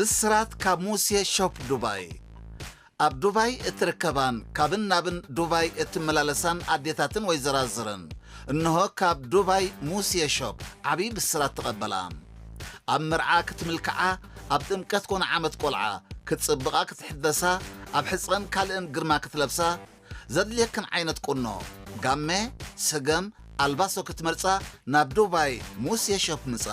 ብስራት ካብ ሙሴ ሾፕ ዱባይ። ኣብ ዱባይ እትርከባን ካብን ናብን ዱባይ እትመላለሳን ኣዴታትን ወይዘራዝርን፣ እንሆ ካብ ዱባይ ሙሴ ሾፕ ዓብዪ ብስራት ተቐበላ። ኣብ መርዓ ክትምልክዓ፣ ኣብ ጥምቀት ኮነ ዓመት ቆልዓ ክትጽብቓ ክትሕደሳ፣ ኣብ ሕጽረን ካልእን ግርማ ክትለብሳ፣ ዘድልየክን ዓይነት ቁኖ፣ ጋመ፣ ሰገም፣ ኣልባሶ ክትመርጻ ናብ ዱባይ ሙሴ ሾፕ ምጻ።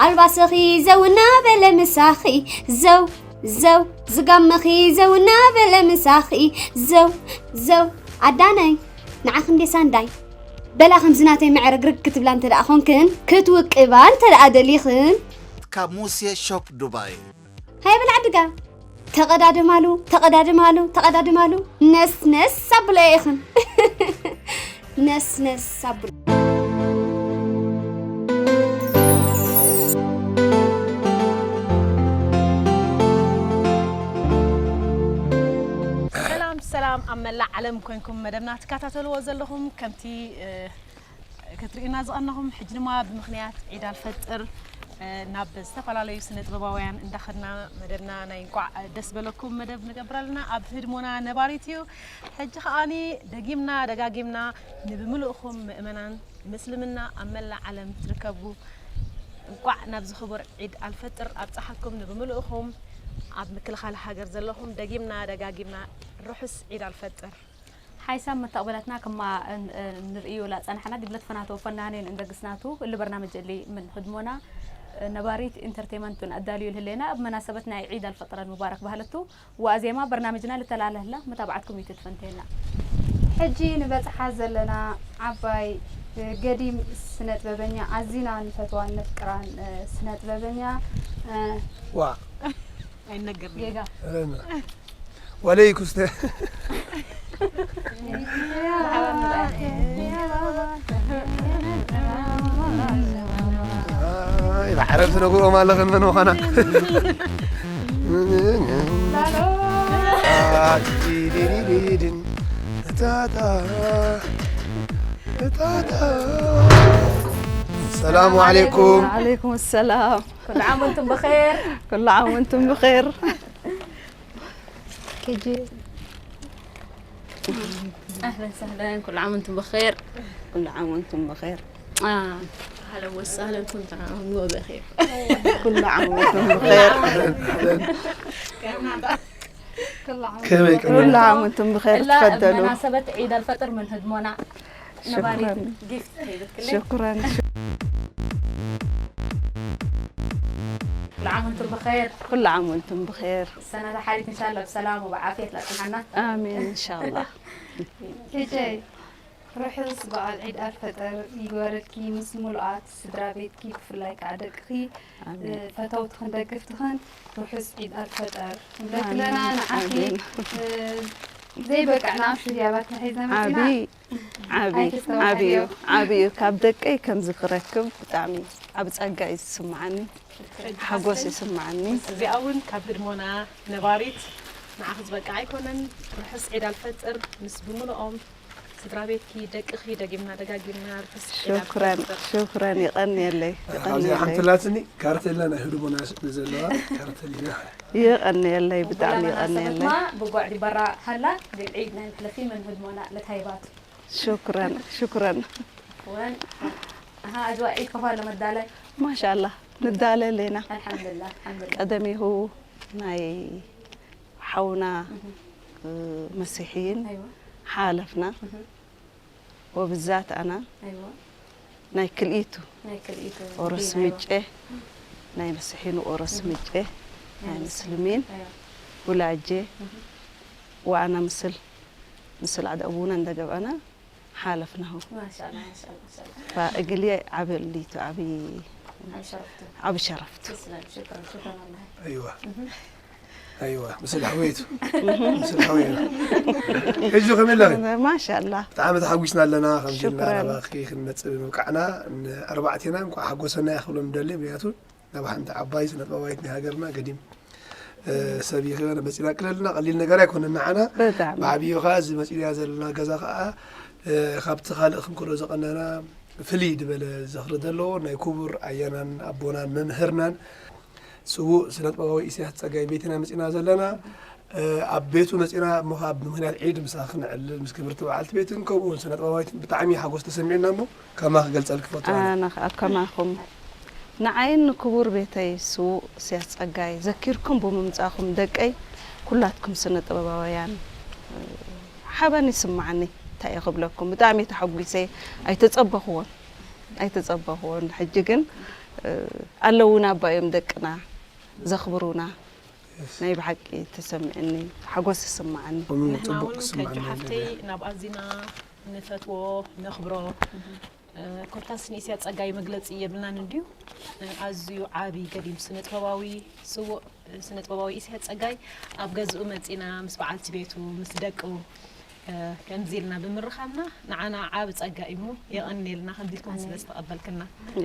ኣልባስኺ ዘው እናበለ ምሳኺ ዘው ዘው ዝጋመኺ ዘው እናበለ ምሳኺ ዘው ዘው ኣዳነይ ንዓኺ እንዴ ሳንዳይ በላ ከምዚ ናተይ መዕረግርግ ክትብላ እንተ ደኣ ኾንክን ክትውቅባ እንተ ደኣ ደሊኽን ካብ ሙሴ ሾፕ ዱባይ። ሃይ በላ ዓድጋ ተቐዳደማሉ ተቐዳደማሉ ተቐዳደማሉ ነስ ነስ ኣብሎ ኢኽን ነስ ነስ ኣብሎ ሰላም ሰላም ኣብ መላእ ዓለም ኮይንኩም መደብና ትከታተልዎ ዘለኹም ከምቲ ክትርእዩና ዝቐነኹም ሕጂ ድማ ብምኽንያት ዒድ ኣልፈጥር ናብ ዝተፈላለዩ ስነ ጥበባውያን እንዳኸድና መደብና ናይ እንቋዕ ደስ በለኩም መደብ ንገብር ኣለና። ኣብ ህድሞና ነባሪት እዩ። ሕጂ ከዓኒ ደጊምና ደጋጊምና ንብምልእኹም ምእመናን ምስልምና ኣብ መላእ ዓለም ትርከቡ እንቋዕ ናብዚ ክቡር ዒድ ኣልፈጥር ኣብፀሓኩም። ንብምልእኹም ኣብ ምክልኻል ሃገር ዘለኹም ደጊምና ደጋጊምና ርሑስ ዒድ ኣልፈጥር። ሓይሳብ መተቕበላትና ከማ ንርእዮ ላጸናሕና ዲብለት ፈናተው ፈናኔን እንደግስናቱ እሊ በርናመጅ እሊ ምን ህድሞና ነባሪት ኢንተርቴመንቱን ኣዳልዩ ልህሌና ኣብ መናሰበት ናይ ዒድ ኣልፈጥረን ሙባረክ ባህለቱ ወኣዜማ በርናመጅና ልተላለህላ መታብዓትኩም እዩ ትትፈንቴና። ሕጂ ንበጽሓ ዘለና ዓባይ ገዲም ስነጥበበኛ ኣዚና ንፈትዋን ነፍቅራን ስነጥበበኛ ዋ ኣይነገርኒ ጌጋ ወለይ ኩስተ ዓረብ ትነግሮም ኣለኽን መን ምዃና ሰላሙ ዓለይኩም ዓለይኩም ሰላም ኩሉ ዓም ወንቱም ብኸይር ኩሉ ዓም ወንቱም ብኸይር كيجي اهلا وسهلا كل عام وانتم بخير كل عام وانتم بخير اه اهلا وسهلا كل عام وانتم بخير كل عام وانتم بخير كل عام كل عام وانتم بخير تفضلوا مناسبة عيد الفطر من هدمونا شكرا شكرا كل عام وانتم بخير كل عام وانتم بخير السنة الحالية إن شاء الله بسلام وبعافية لأسمعنا آمين إن شاء الله كيجي ርሑስ በዓል ዒድ ኣልፈጠር ይግበረልኪ ምስ ሙሉኣት ስድራ ቤትኪ ብፍላይ ከዓ ደቅኺ ፈተውትኽን ደገፍትኽን ርሑስ ዒድ ኣልፈጠር ንብለክለና ንዓኺ ዘይበቅዕ ንኣሽቱ ህያባትና ሒዝና መፂና ዓብይ ዓብይ ዓብይ እዩ ዓብይ እዩ ካብ ደቀይ ከምዚ ክረክብ ብጣዕሚ ዓብ ፀጋ እዩ ዝስምዓኒ ሓጎስ ይስምዓኒ እዚኣ እውን ካብ ህድሞና ነባሪት ንዓኺ ዝበቅዕ ኣይኮነን ርሑስ ዒድ ኣልፈጥር ምስ ብምልኦም ስድራ ቤትኪ ደቅኺ ደጊምና ደጋጊምና ርሑስ ዒድ ሽክረን ኣልፈጥር ሽክረን ይቀንየለይ ካብዚኣ ሓንቲ ላትኒ ካርቴላ ናይ ህድሞና ስእሊ ዘለዋ ካርቴላ ይቐንየለይ ብጣዕሚ ይቐንየለይ። ብጓዕ ዲበራ ሃላ ግልዒ ናይ መሕለፊ መንህድሞና ለታይባቱ። ሽኩረን ሽኩረን። ወን ኣሃ ኣጅዋ ዒድ ከፋ ለመዳላይ። ማሻላ ንዳለ ሌና። ኣልሓምዱላ ኣልሓምዱላ። ቀደሚሁ ናይ ሓውና መሲሒን ሓለፍና። ወብዛት ኣና ናይ ክልኢቱ ኦሮስ ምጨ ናይ መስሒኑ ኦሮስ ምጨ ናይ ምስልሚን ውላጀ ወኣና ምስል ምስል ዓደ ኣቡና እንደገብኣና ሓለፍናሁ እግል ዓበሊቱ ዓብ ሸረፍቱ ኣይዋ ምስል ሓወይቱ ምስል ሓወይና ሕጂ ከመይ ኣለኺ ማሻላ ብጣዕሚ ተሓጒስና ኣለና ከምዚ ኢልና ናባኺ ክንመፅእ ብምብቃዕና ንኣርባዕቴና እንኳዕ ሓጎሰና ኢና ክብሎም ንደሊ ምክንያቱ ናብ ሓንቲ ዓባይ ስነጥበባዊት ናይ ሃገርና ገዲም ሰብ ኢኺ መፂና ቅለልና ቀሊል ነገር ኣይኮነን ንዓና ብዓብዩ ከዓ እዚ መፂና ዘለና ገዛ ከዓ ካብቲ ካልእ ክንክሎ ዝቐነና ፍልይ ዝበለ ዝኽሪ ዘለዎ ናይ ክቡር ኣያናን ኣቦናን መምህርናን ስዉእ ስነጥበባዊ ኢሳያስ ጸጋይ ቤት ኢና መጺና ዘለና። ኣብ ቤቱ መጺና እሞ ካብ ብምኽንያት ዒድ ምሳኺ ክነዕልል ምስ ክብርቲ በዓልቲ ቤትን ከምኡ እውን ስነጥበባዊትን ብጣዕሚ ሓጎስ ተሰሚዑና እሞ ከማኺ ክገልጸልኪ ፈቱ። ኣነ ከኣ ከማኹም ንዓይን ንክቡር ቤተይ ስዉእ ኢሳያስ ጸጋይ ዘኪርኩም ብምምጻእኩም ደቀይ ኩላትኩም ስነጥበባውያን ሓበን ይስማዓኒ። እንታይ እየ ክብለኩም፣ ብጣዕሚ ተሓጒሰ። ኣይተጸበኽዎን ኣይተጸበኽዎን። ሕጂ ግን ኣለዉና እባ እዮም ደቅና ዘኽብሩና። ናይ ብሓቂ ተሰሚዕኒ፣ ሓጎስ ይስማዓኒ። ንሕና እውን ከንቺ ሓፍተይ ናብ ኣዚና ንፈትዎ ነኽብሮ ኮታስ ንኢሳያስ ጸጋይ መግለጺ የብልናን እንድዩ። ኣዝዩ ዓቢ ገዲም ስነጥበባዊ፣ ስዉእ ስነጥበባዊ ኢሳያስ ጸጋይ ኣብ ገዝኡ መጺና ምስ በዓልቲ ቤቱ ምስ ደቁ ከምዚ ኢልና ብምርኻብና ንዓና ዓቢ ጸጋ እዩ እሞ የቐንየልና ከምዚ ኢልኩም ስለ ዝተቐበልክና።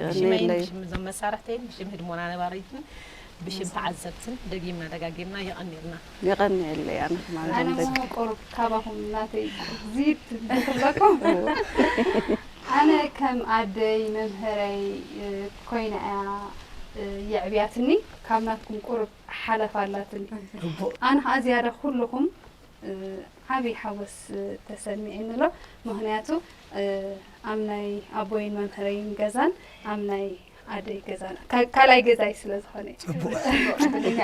ብሽመይን ብሽም እዞም መሳርሕተይን ብሽም ህድሞና ነባሪትን ብሽም ተዓዘብትን ደጊምና ደጋጊምና የቐንየልና። የቐንየለይ። ኣነ ከማን ኣነ ዞም ደግ እሞ ቁሩብ ካባኹም ናተይ ዝይድ ትብለኩም። ኣነ ከም ኣደይ መምህረይ ኮይና እያ የዕብያትኒ። ካብ ናትኩም ቁሩብ ሓለፋ ኣላትኒ። ኣነ ከዓ ዝያዳ ኩልኹም ዓብዪ ሓጎስ ተሰሚዕኒ ኣሎ። ምኽንያቱ ኣብ ናይ ኣቦይን መምህረይን ገዛን ኣብ ናይ ኣደይ ገዛን ካልኣይ ገዛይ ስለ ዝኾነ እዩ።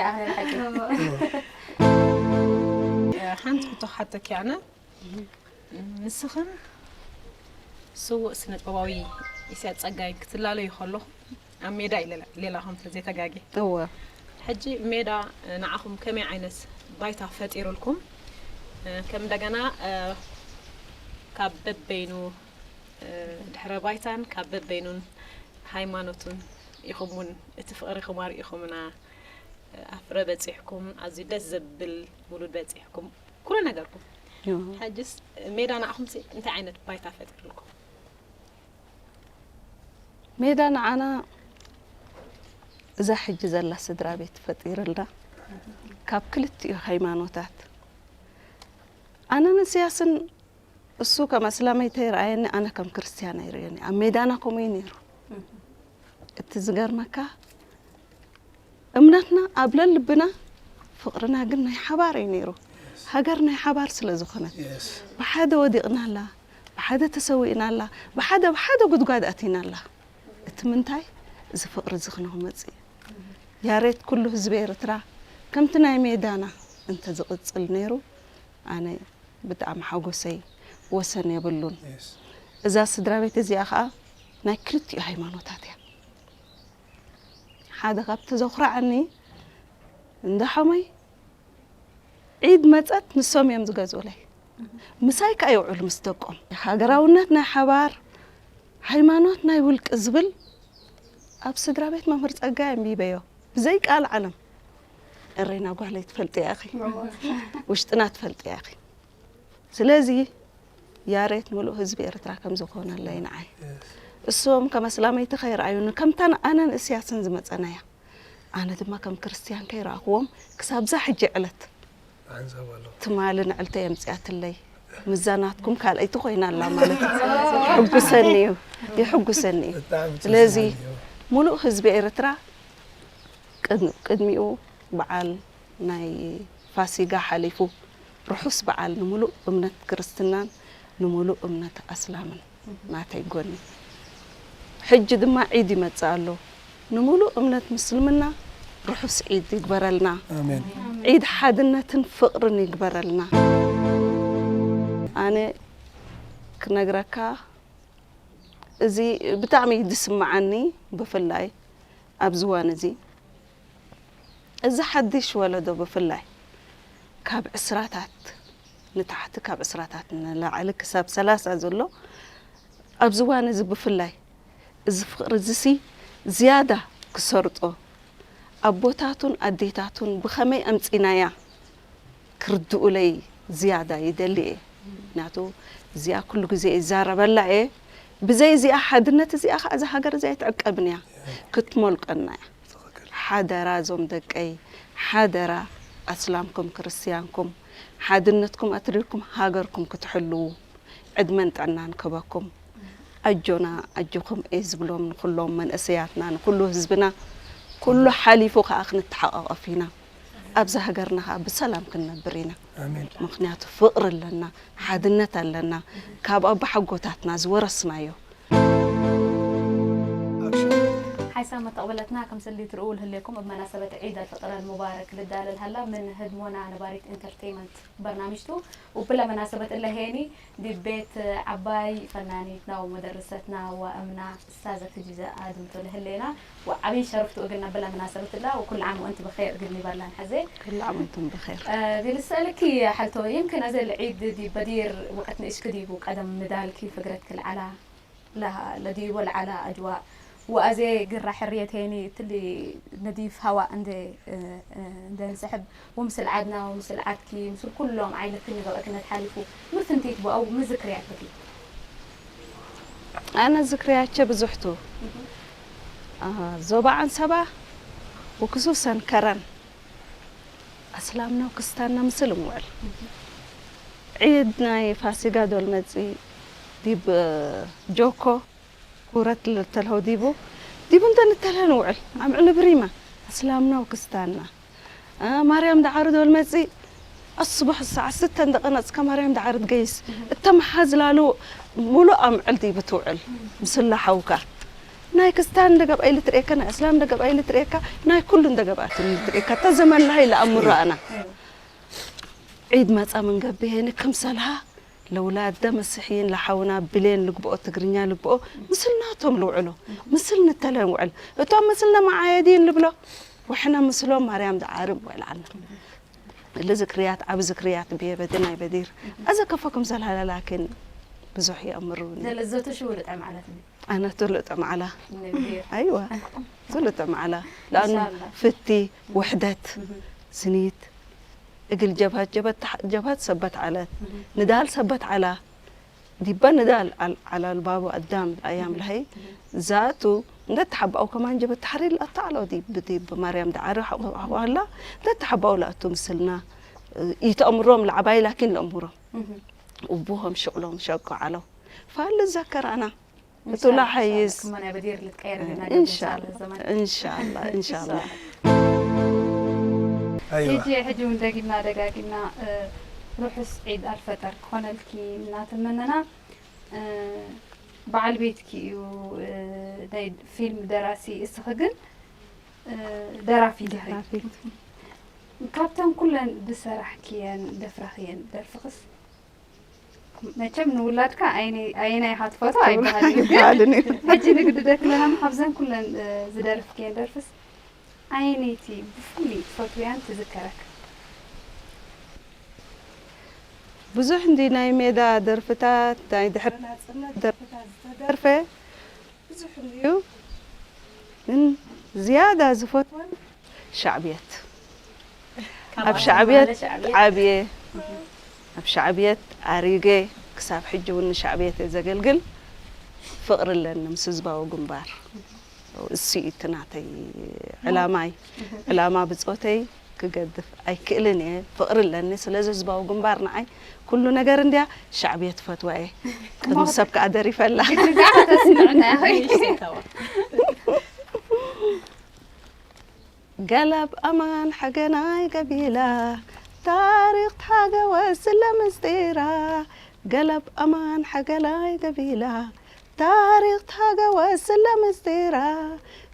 ሓንቲ ሕቶ ክሓተኪ ኣነ። ንስኽን ስዉእ ስነጥበባዊ ኢሳያስ ጸጋይን ክትላለዩ ከለኹም ኣብ ሜዳ እዩ ሌላ ሌላኹም ተዘይተጋጌ። እወ። ሕጂ ሜዳ ንዓኹም ከመይ ዓይነት ባይታ ፈጢሩልኩም? ከም እንደገና ካብ በበይኑ ድሕረ ባይታን ካብ በበይኑን ሃይማኖቱን ኢኹም እውን እቲ ፍቕሪኹም ኣርኢኹምና። ኣፍረ በጺሕኩም፣ ኣዝዩ ደስ ዘብል ውሉድ በጺሕኩም፣ ኩሉ ነገርኩም። ሕጅስ ሜዳ ንዓኹምሲ እንታይ ዓይነት ባይታ ፈጢሩልኩም? ሜዳ ንዓና እዛ ሕጂ ዘላ ስድራ ቤት ፈጢርልና፣ ካብ ክልቲኡ ሃይማኖታት። ኣነ ንስያስን እሱ ከም ኣስላማይ ተይረኣየኒ፣ ኣነ ከም ክርስትያን ኣይርእዮን እየ። ኣብ ሜዳና ከምኡ እዩ ነይሩ። እቲ ዝገርመካ፣ እምነትና ኣብ ለልብና፣ ፍቕርና ግን ናይ ሓባር እዩ ነይሩ። ሃገር ናይ ሓባር ስለ ዝኾነት፣ ብሓደ ወዲቕናላ፣ ብሓደ ተሰዊእናላ፣ ብሓደ፣ ብሓደ ጉድጓድ ኣቲናላ። እቲ ምንታይ? እዚ ፍቕሪ እዚ ክነመጽእ እዩ። ያሬት ኩሉ ህዝቢ ኤርትራ ከምቲ ናይ ሜዳና እንተ ዝቕጽል ነይሩ፣ ኣነ ብጣዕሚ ሓጎሰይ ወሰን የብሉን። እዛ ስድራ ቤት እዚኣ ኸኣ ናይ ክልቲኡ ሃይማኖታት እያ። ሓደ ካብቲ ዘኹርዓኒ፣ እንዳ ሓሞይ ዒድ መጸት ንሶም እዮም ዝገዝኡለይ። ምሳይ ከኣ ይውዕሉ ምስ ደቆም። ሃገራውነት ናይ ሓባር፣ ሃይማኖት ናይ ውልቂ ዝብል ኣብ ስድራ ቤት መምህር ጸጋይ ኣንቢበዮ። ብዘይ ቃል ዓለም። ኤሬና ጓለይ ትፈልጥያ ኢኺ። ውሽጥና ትፈልጥያ ኢኺ። ስለዚ ያሬት ምሉእ ህዝቢ ኤርትራ ከም ዝኾነለይ ንዓይ። እሶም ከም ኣስላመይቲ ከይረኣዩኒ፣ ከምታ ኣነን እስያስን ዝመጸናያ። ኣነ ድማ ከም ክርስትያን ከይረኣኽዎም ክሳብ እዛ ሕጂ ዕለት። ኣንዛብ ኣሎ። ትማሊ ንዕልተይ ኣምጽኣትለይ። ምዛ ናትኩም ካልኣይቲ ኮይና ኣላ ማለት እዩ። ይሕጉሰኒ እዩ። ይሕጉሰኒ እዩ። ብጣዕሚ ስለዚ ጽቡቅ እዩ። ሙሉእ ህዝቢ ኤርትራ ቅድ-፣ ቅድሚኡ በዓል ናይ ፋሲጋ ሓሊፉ ርሑስ በዓል ንምሉእ እምነት ክርስትናን ንምሉእ እምነት ኣስላምን ናተይ ጎኒ። ሕጂ ድማ ዒድ ይመጽእ ኣሎ። ንምሉእ እምነት ምስልምና ርሑስ ዒድ ይግበረልና። ኣሜን። ዒድ ሓድነትን ፍቕርን ይግበረልና። ኣነ ክነግረካ፣ እዚ ብጣዕሚ እዩ ዝስምዓኒ፣ ብፍላይ ኣብዚ እዋን እዚ። እዚ ሓድሽ ወለዶ ብፍላይ ካብ ዕስራታት ንታሕቲ፣ ካብ ዕስራታት ንላዕሊ ክሳብ ሰላሳ ዘሎ ኣብዚ እዋን እዚ ብፍላይ እዚ ፍቕሪ እዚሲ ዝያዳ ክሰርጦ፣ ኣቦታቱን ኣዴታቱን ብኸመይ ኣምጺናያ ክርድኡለይ ዝያዳ ይደሊ እየ። ምክንያቱ እዚኣ ኩሉ ግዜ ይዛረበላ እየ። ብዘይ እዚኣ ሓድነት እዚኣ ኸዓ እዛ ሃገር እዚኣ ኣይትዕቀብን እያ። ክትመልቀና እያ። ሓደራ እዞም ደቀይ፣ ሓደራ ኣስላምኩም ክርስትያንኩም፣ ሓድነትኩም ኣትሪርኩም ሃገርኩም ክትሕልዉ ዕድመን ጥዕናን ክህበኩም። ኣጆና፣ ኣጆኹም እየ ዝብሎም ንኹሎም መንእሰያትና፣ ንኹሉ ህዝብና። ኩሉ ሓሊፉ ከዓ ክንተሓቓቐፍ ኢና። ኣብዛ ሃገርና ከዓ ብሰላም ክንነብር ኢና። ኣሜን። ምኽንያቱ ፍቕሪ ኣለና፣ ሓድነት ኣለና፣ ካብ ኣቦሓጎታትና ዝወረስናዮ። ኣክሽን። ሓይሳ መተቕበለትና ከም ስእሊ ትርእው ልህልየኩም ኣብ መናሰበት ዒድ ኣልፈጥር ኣልሙባረክ ልዳለል ሃላ ምን ህድሞና ነባሪት ኢንተርቴይመንት በርናምጅቱ። ውብለ መናሰበት እለ ሄኒ ዲብ ቤት ዓባይ ፈናኒትና ወመደርሰትና ወእምና እስታዘ ትጂዘ ኣድምቶ ልህሌና ወዓብይ ሸርፍቱ እግል ነብለ መናሰበት እላ ወኩል ዓም ወእንቲ ብኸይር እግል ኒበርላን ሐዜ ኩሉ ዓም ወንቱም ብኸይር። ቢልሰእልኪ ሐልቶ ይምክን ኣዘ ልዒድ ዲብ በዲር ወቀት ንእሽክ ዲቡ ቀደም ንዳልኪ ፍግረት ክልዓላ ለዲቦ ለዓላ ኣጅዋ ወኣዜ ግራ ሕርየት ሄኒ እትሊ ነዲፍ ሀዋ እንደ እንደ ንሰሕብ ወምስል ዓድና ወምስል ዓድኪ ምስል ኩሎም ዓይለትኒ ገበእክነት ሓሊፉ ምፍንቲት ብኣው ምዝክርያት ብኪ ኣነ ዝክርያቸ ብዙሕቱ ዞባ ዓንሰባ ወክሱሰን ከረን ኣስላምና ወክስታና ምስል እንውዕል። ዒድ ናይ ፋሲጋ ዶል መጺ ዲብ ጆኮ ኩረት ልተልሆ ዲቡ ዲቡ እንተ ንተልሀ ንውዕል ኣምዕል ብሪማ ኣስላምና ወክስታና ማርያም ደዓሪ ዶል መጺ ኣስቡሕ ሰዓ ስተን ደቐነጽካ ማርያም ደዓሪ ትገይስ እተመሓዝላሉ ሙሉእ ኣምዕል ዲቡ ትውዕል ምስላ ሓውካ ናይ ክስታን ደገብ ኣይልትርእየካ ናይ እስላም ደገብ ኣይልትርእየካ ናይ ኩሉን ደገባት ልትርእየካ እታ ዘመን ለሃይ ለኣምሮ ኣና ዒድ መጻ መንገቢ ሄኒ ክምሰልሃ ለውላደ መስሕይን ለሓውና ብሌን ልግብኦ ትግርኛ ልግብኦ ምስል ናቶም ልውዕሎ ምስል ንተለን ውዕል እቶም ምስል ነመዓየዲን ልብሎ ወሕና ምስሎም ማርያም ደዓርብ ውዕል ዓልና እሊ ዝክርያት ዓብ ዝክርያት ብየ በዲ ናይ በዲር ኣዘ ከፎ ክምሰልሃ ለላኪን ብዙሕ የእምሩኒ ለለዘቱ ሽውልጠ ማለት ነው ኣነ ትሉጥ መዓላ ንብዲር ኣይዋ ትሉጥ መዓላ ለኣኑ ኢንሻላህ። ፍቲ ውሕደት ስኒት እግል ጀብሃት ጀበት ጀብሃት ሰበት ዓለት ንዳል ሰበት ዓላ ዲባ ንዳል ዓላ ልባቡ ኣዳም ኣያም ለሀይ ዛቱ እንደ ተሓባኡ ከማን ጀበት ተሓሪል ኣታዕሎ ዲብ ዲብ ማርያም ደዓሪ ሓዋላ እንደ ተሓባኡ ላእቱ ምስልና ይተእምሮም ለዓባይ ላኪን ለእምሮም እቡሆም ሽቕሎም ሸቆ ዓለው ፋል ዘከር ኣና እቱ ላሓይስ ክመና በዲር ልትቀየር ግና ኢንሻላ ዘመን ኢንሻላ ኢንሻላ ኣይዋ ሕጂ ሕጂ እውን ደጊምና ደጋጊምና እ፣ ርሑስ ዒድ ኣልፈጠር ክኾነልኪ እናተመነና እ፣ በዓል ቤትኪ እዩ እ፣ ናይ ፊልም ደራሲ እስኺ ግን እ፣ ደራፊ ዲኺ ካብተን ኩለን ዝሰራሕክየን ደፍረኽየን ደርፍኽስ መቸም ንውላድካ ኣየናይ ኢኻ ትፈትዎ ኣይበሃልን እዩ ግን ይበሃልን እዩ ሕጂ ንግድደክ ኣለና ካብዘን ኩለን እ፣ ዝደርፍክየን ደርፍስ ኣየነይቲ ብፍሉይ ትፈትውያን ትዝከረክ ብዙሕ እንዲ ናይ ሜዳ ደርፍታት ናይ ድሕሪ ናፅነት ደርፍታት ዝተደርፈ ብዙሕ እንድዩ ግን ዝያዳ ዝፈትወን ሻዕብየት ኣብ ሻዕብየት ዓብየ ኣብ ሻዕብየት ኣሪገ ክሳብ ሕጂ እውን ንሻዕብየት እየ ዘገልግል ፍቕሪ ኣለኒ ምስ ህዝባዊ ግንባር እሱ እዩ እቲ ናተይ ዕላማይ ዕላማ ብፆተይ ክገድፍ ኣይክእልን እየ ፍቕሪ ኣለኒ ስለዚ ህዝባዊ ግንባር ንዓይ ኩሉ ነገር እንድያ ሻዕብየት ፈትዋ እየ ቅድሚ ሰብ ከዓ ደሪፈላ ግድግዳ ተስምዕና ገለብ ኣማን ሓገናይ ገቢላ ታሪኽ ተሃገወ ስለ ምስጢራ ገለብ ኣማን ሓገናይ ገቢላ ታሪኽ ተሃገወ ስለ ምስጢራ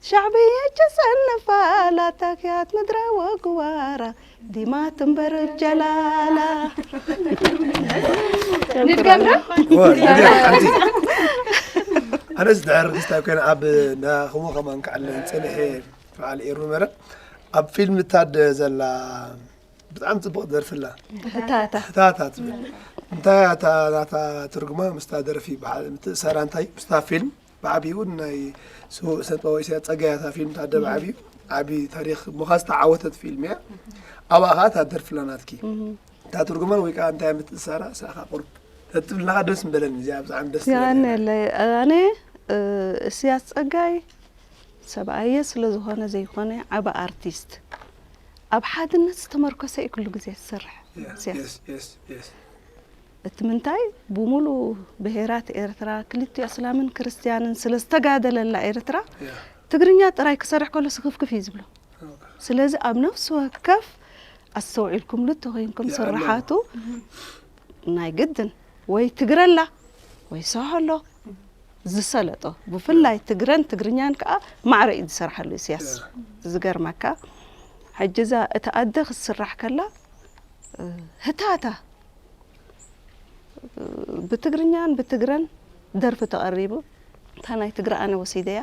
ሻዕብየት ጀሰንፋ ላታክያት ምድረ ወግዋራ ዲማ ትንበር ጀላላ ንድገም ዶ ወ- ንድገም ሓንቲ ኣነስ ድሕር ክስታይ ኮይነ ኣብ ናኹሞ ከማን ክዓለን ፀኒሐ በዓል ኤሩ መረ ኣብ ፊልም ታደ ዘላ ብጣዕሚ ፅቡቅ ደርፍላ ህታታ ህታታ ትብል እንታይ እያ እታ ናታ ትርጉማ ምስታ ደርፊ በሓ- ምትእሳራ እንታይ ምስታ ፊልም ብዓብኡ ናይ ስውእ ሰንጠወ ኢሳያስ ጸጋይ እታ ፊልም ታደ ብዓብኡ ዓቢ ታሪክ ምዃን ዝተዓወተት ፊልም እያ ኣብኣ ከዓ እታ ደርፍላ ናትኪ እታ ትርጉማን ወይ ከዓ እንታይ ምትእሳራ ሳኻ ቁርብ ተትብልናኻ ደስ ምበለኒ እዚኣ ብጣዕሚ ደስ ትብለኒ። ያነለ ኣነ እስያስ ጸጋይ ሰብኣየ ስለ ዝኾነ ዘይኮነ ዓቢ ኣርቲስት ኣብ ሓድነት ዝተመርኮሰ እዩ ኩሉ ግዜ ዝሰርሕ Yeah, እስያስ yes, yes, yes. እቲ ምንታይ ብሙሉ ብሄራት ኤርትራ ክልቲኡ እስላምን ክርስትያንን ስለ ዝተጋደለላ ኤርትራ Yeah. ትግርኛ ጥራይ ክሰርሕ ከሎ ስኽፍክፍ እዩ ዝብሎ። ስለዚ ኣብ ነፍሲ ወከፍ ኣስተውዒልኩምሉ እንተኾይንኩም ይኣለና። ስርሓቱ ናይ ግድን ወይ ትግረ ኣላ ወይ ሳሆ ኣሎ ዝሰለጦ። ብፍላይ ትግረን ትግርኛን ከኣ ማዕረ እዩ ዝሰርሓሉ ኢሳያስ። ዝገርመካ፣ ሕጂ እዛ እቲ ኣደ ክትስራሕ ከላ፣ እ፣ ህታታ፣ እ፣ ብትግርኛን ብትግረን ደርፊ ተቐሪቡ። እታ ናይ ትግረ ኣነ ወሲደያ።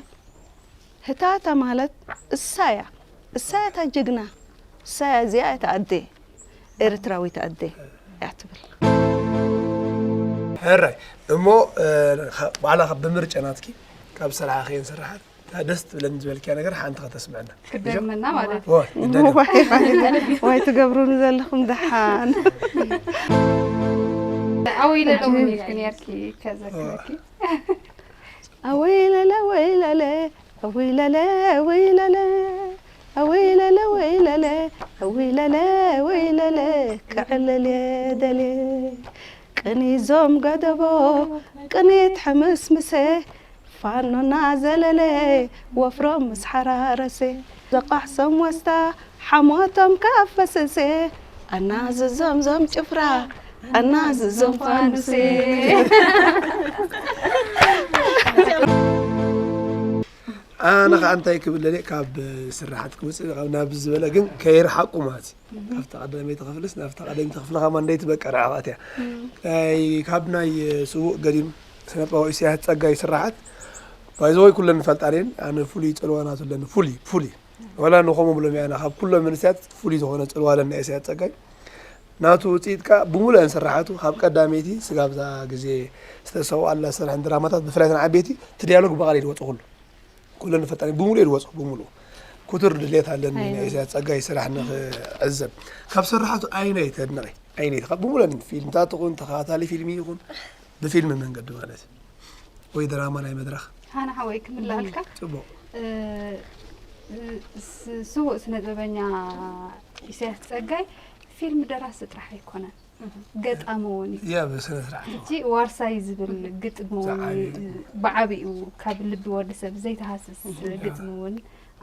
ህታታ ማለት እሳ እያ። እሳ እያ እታ ጅግና። እሳ እያ፣ እዚኣ እያ እታ ኣደ፣ ኤርትራዊት ኣደ እያ ትብል። ሕራይ እሞ፣ እ፣ ኸ-፣ ባዕላ ካብ ብምርጫ ናትኪ ካብ ዝሰራሓኽየን ስራሓት እታ ደስ ትብለኒ ዝበልክያ ነገር ሓንቲ ከተስምዐና። ክደግመና ማለት እዩ። ዎ፣ ይደግም። ዋይ፣ ዋይ፣ ዋይ ትገብሩኒ ዘለኹም ደሓን። ኣወይ ለለውን ኢልኪ ነርኪ፣ ከዘክረኪ። ኣወይ ለለ፣ ወይ ለለ፣ ኣወይ ለለ፣ ወይ ለለ፣ ኣወይ ለለ፣ ወይ ለለ፣ ኣወይ ለለ፣ ወይ ለለ፣ ክዕልል እየ ደልየ። ቅኒዞም ገደቦ፣ ቅኒት ሕምስምሰ፣ ፋኖና ዘለለ፣ ወፍሮም ምስ ሓራረሰ። ዘቋሕሶም ወስታ፣ ሓሞቶም ካፈሰሰ። ኣናዝዞም ዞም ጭፍራ፣ ኣናዝዞም ፋኑሴ። ኣነ ኸዓ እንታይ ክብል ደልየ፣ ካብ ስራሓት ክውፅእ፣ ካብ ናብ ዝበለ ግን ከይርሓቁ ማለት እዩ። ካብታ ቀዳመይቲ ክፍልስ ናብታ ቀዳመይቲ ክፍሊ ኸማን ደይ ትበቀ ርሕቐት እያ። ናይ፣ ካብ ናይ ስዉእ ገዲም ስነ ጥበባዊ ኢሳያስ ጸጋይ ስራሓት፣ ባይዘወይ ኩለን ንፈልጣ እየን። ኣነ ፍሉይ ጽልዋ ናቱ ኣለኒ። ፍሉይ፣ ፍሉይ። ወላ ንኸምኡ ብሎም እያ፣ ኣነ ካብ ኩሎም መንእሰያት ፍሉይ ዝኾነ ጽልዋ ኣለኒ ኢሳያስ ጸጋይ። ናቱ ውጽኢት ከኣ ብምሉአን ስራሓቱ፣ ካብ ቀዳመይቲ ስጋብ እዛ ግዜ ዝተሰውኣላ ዝሰርሐን ድራማታት፣ ብፍላይ እተን ዓበይቲ፣ እቲ ዲያሎግ ብቓል እዩ ዝወጽእ ኩሉ። ኩለን ንፈልጣ እየን። ብምሉእ እየ ዝወጽኦ፣ ብምሉእ። ክቱር ድሌት ኣለኒ ናይ ኣይነ። ኢሳያስ ጸጋይ ስራሕ ንኽዕዘብ። ካብ ስራሓቱ ኣይነይ ተድንቐ? ኣይነይ፣ ካብ ብምሉአን ፊልምታት ይኹን፣ ተኸታታሊ ፊልሚ ይኹን፣ ብፊልም መንገዲ ማለት እዩ። ወይ ድራማ ናይ መድረኽ። ሃና ሓወይ ክምልኣልካ። ጽቡቕ። እ፣ እ፣ ስ-፣ ስዉእ ስነ ጥበበኛ ኢሳያስ ጸጋይ ፊልም ደራሲ ጥራሕ ኣይኮነን። ገጣሚ እውን እዩ። ያ፣ ብስነ ስርዓት። ሕጂ ዋርሳይ ዝብል ግጥሚ እውን ብዓቢኡ። ብዓቢኡ ካብ ልቢ ወዲ ሰብ ዘይተሃስስ እያ። ግጥሚ እውን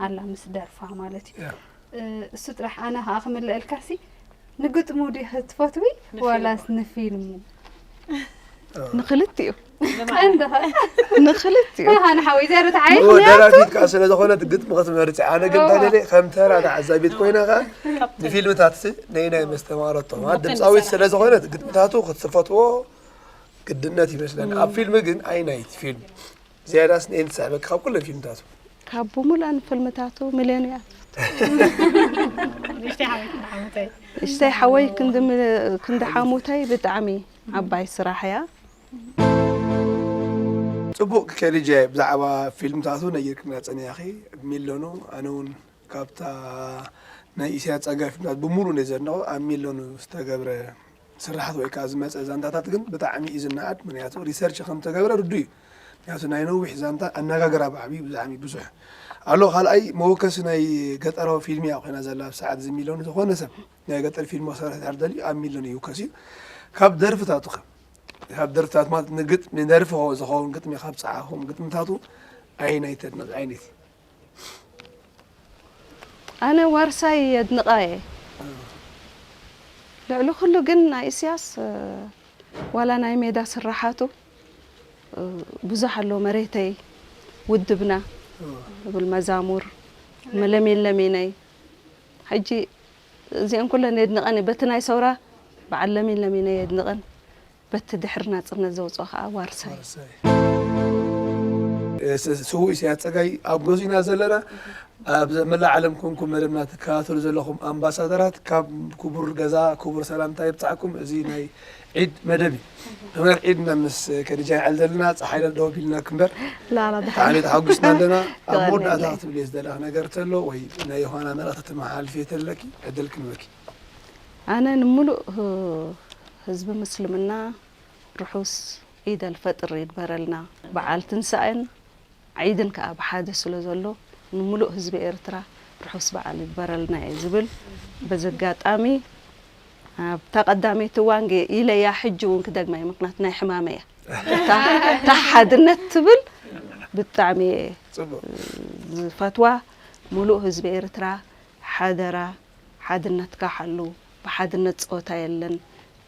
ኣላ ምስ ደርፋ ማለት እዩ። ያ። እ፣ እሱ ጥራሕ ኣነ ኸዓ ክምልአልካሲ፣ ንግጥሙ ዲኺ ትፈትዊ ንፊልሙ። ዋላስ ንፊልሙ? እ። ንክልቲኡ። ቀንዲ ኸ? ንክልቲኡ። ኣሃ፣ ንሓወይ ዘርት ዓይ። እወ፣ ደራፊት ከኣ ስለ ዝኾነት ግጥሚ ክትመርጽ። ኣነ ግን ኦ። እንታይ ደልየ፣ ከም ተራ ተዓዛቢት ኮይነ ከኣ ንፊልምታትሲ ነይናይ መስተማረቶ። ምኽንያቱ ድምጻዊት ንሰራሕ። ስለ ዝኾነት ግጥምታቱ ክትፈትዎ ግድነት ይመስለኒ። ኣብ ፊልም ግን ኣይናይቲ ፊልም ዝያዳስ ንኤን ትስሕበኪ ካብ ኩለን ፊልምታቱ? ካብ ብምሉኣን ፊልምታቱ ሚልዮን እያ ትፈቱ። ንእሽተይ ሓወይ ክንዲ ሓሙተይ። ንእሽተይ ሓወይ ክንዲ ም-፣ ክንዲ ሓሙተይ ብጣዕሚ ዓባይ ስራሕ እያ። ጽቡቕ ከዲጀ፣ ብዛዕባ ፊልምታቱ ነጊርክና ጸኒሕኺ፣ ሚልዮኑ፣ ኣነ እውን ካብታ ናይ ኢሳያስ ጸጋይ ፊልምታት ብምሉእ እየ ዘድንቖ። ኣብ ሚልዮኑ ዝተገብረ ስራሓት ወይ ከኣ ዝመጸ ዛንታታት ግን ብጣዕሚ እዩ ዝነኣድ። ምኽንያቱ ሪሰርች ከም ዝተገብረ ርዱእ እዩ። ምኽንያቱ ናይ ነዊሕ ዛንታ ኣነጋግራ ብዓብዩ ብጣዕሚ ብዙሕ ኣሎ። ካልኣይ መወከሲ ናይ ገጠራዊ ፊልም እያ ኮይና ዘላ ኣብ ሰዓት እዚ ሚልዮኑ። ዝኾነ ሰብ ናይ ገጠር ፊልም ክሰርሕ ድሕር ደልዩ ኣብ ሚልዮኑ ይውከስ እዩ። ካብ ደርፍታቱ ኸ? ካብ ደርፍታት ማለት ንግጥሚ፣ ንደርፊ ዝኸውን ግጥሚ ካብ ጸሓፎም ግጥምታቱ ኣየናይ ተድንቕ ዓይነት? ኣነ ዋርሳይ የድንቓ እየ። ልዕሊ ኩሉ ግን ናይ ኢሳያስ፣ እ፣ ዋላ ናይ ሜዳ ስራሓቱ፣ እ፣ ብዙሕ ኣሎ። መሬተይ፣ ውድብና፣ እ። ዝብል መዛሙር፣ መለሚን ለሚነይ። ሕጂ እዚአን ኩለን የድንቐን እየ። በቲ ናይ ሰውራ በዓል ለሚን ለሚነይ የድንቐን። በቲ ድሕሪ ናጽነት ዘውጽኦ ኸኣ ዋርሳይ። ዋርሳይ። እ፣ ስ-፣ ስዉእ ኢሳያስ ጸጋይ ኣብ ገዙ ኢና ዘለና። ኣብ ዘ-፣ መላእ ዓለም ኮንኩም መደብና ትከታተሉ ዘለኹም ኣምባሳደራት፣ ካብ ክቡር ገዛ ክቡር ሰላምታ ይብጻሕኩም። እዚ ናይ ዒድ መደብ እዩ። ምኽንያት ዒድ ኢና ምስ ከዲጃ ንዕል ዘለና፣ ጸሓይ ደው ቢልና ክንበር ላላ ደሓን። ብጣዕሚ ተሓጒስና ኣለና። ኣብ የቐንየለይ። መወዳእታ ክትብልዮ ዝደለኺ ነገር ተሎ ወይ ናይ ዮሃና መልእኽቲ ተመሓላልፍዮ ተለኪ ዕድል ክንበኪ። ኣነ ንምሉእ ህ-፣ ህዝቢ ምስልምና ርሑስ ዒድ ኣልፈጥር ይግበረልና። በዓል ትንሳኤን ዒድን ከኣ ብሓደ ስለ ዘሎ፣ ንምሉእ ህዝቢ ኤርትራ ርሑስ በዓል ይግበረልና እየ ዝብል። በዚ ኣጋጣሚ፣ ኣብታ ቀዳመይቲ እዋን ገ-፣ ኢለያ፣ ሕጂ እውን ክደግማ እየ፣ ምኽንያቱ ናይ ሕማመይ እያ። እታ፣ እታ ሓድነት ትብል ብጣዕሚ እየ ጽቡቕ። ዝፈትዋ ሙሉእ ህዝቢ ኤርትራ፣ ሓደራ ሓድነትካ ሓሉ። ብሓድነት ጸወታ የለን።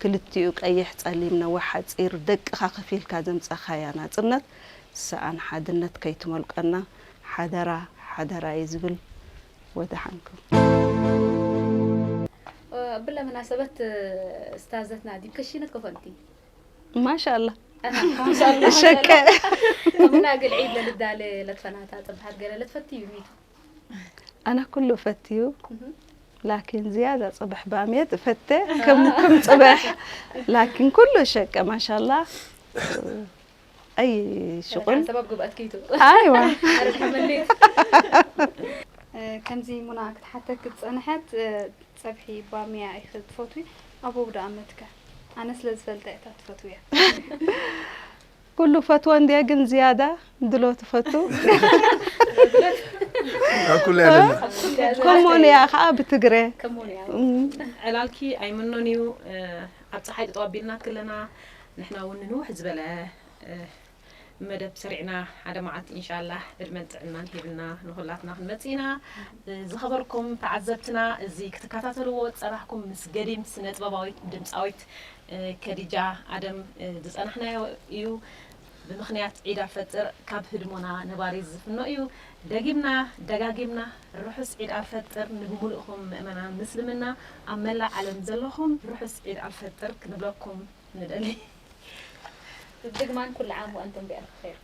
ክልቲኡ ቀይሕ ጸሊም ነዊሕ ሓጺር ደቅኻ ከፊልካ ዘምጻኻያ ናጽነት ሰኣን ሓድነት ከይትመልቀና ሓደራ ሓደራ እዩ ዝብል። ወደሓንኩም። ብለ መናሰበት ስታዘትና ዲብ ከሽነት ከፈንቲ ማሻላ ማሻላ ሸቀ ከምና ግል ዒድ ለልዳለ ለትፈናታ ጽብሓት ገለ ለትፈቲ እዩ ሚቱ ኣነ ኩሉ ፈትዩ ላኪን ዝያዳ ጽብሕ ባምየት እፈተ ከም ከም ጽብሕ ላኪን ኩሉ ሸቀ ማሻላ ኣይ ሽቁል ሰባብ ግብኣት ከይቱ ኣይዋ ኣረድ ሓመሌት ከምዚ ሙና ክትሓተክ ዝጸንሐት ጸብሒ ባምያ ኢኺ ትፈትዊ ኣቦ ብዶ ኣመትከ ኣነ ስለ ዝፈልጠ እታ ትፈትውያ ኩሉ ፈትወ እንድየ ግን ዝያዳ ድሎ ትፈቱ ኣብ ኩሉ ያለና ኮሞን እያ ከዓ ብትግረ ከሞን እያ እም፣ ዕላልኪ ኣይምኖን እዩ ኣብ ፀሓይ ጠጠው ኣቢልና ክለና ንሕና እውን ንንውሕ ዝበለ መደብ ሰሪዕና ሓደ መዓልቲ ኢንሻላህ ዕድመን ጥዕናን ሂብና ንኩላትና ክንመፅእ ኢና። ዝኸበርኩም ተዓዘብትና እዚ ክትከታተልዎ ዝፀናሕኩም ምስ ገዲም ስነ ጥበባዊት ድምፃዊት ከዲጃ ኣደም ዝፀናሕናዮ እዩ። ብምኽንያት ዒድ ኣልፈጥር ካብ ህድሞና ነባሪ ዝፍኖ እዩ። ደጊምና ደጋጊምና ርሑስ ዒድ ኣልፈጥር ንብሙሉእኹም ምእመናን ምስልምና ኣብ መላእ ዓለም ዘለኹም ርሑስ ዒድ ኣልፈጥር ክንብለኩም ንደሊ። ብድግማን ኩሉ ዓም ወኣንቱም ብኣልፍ ኸይር።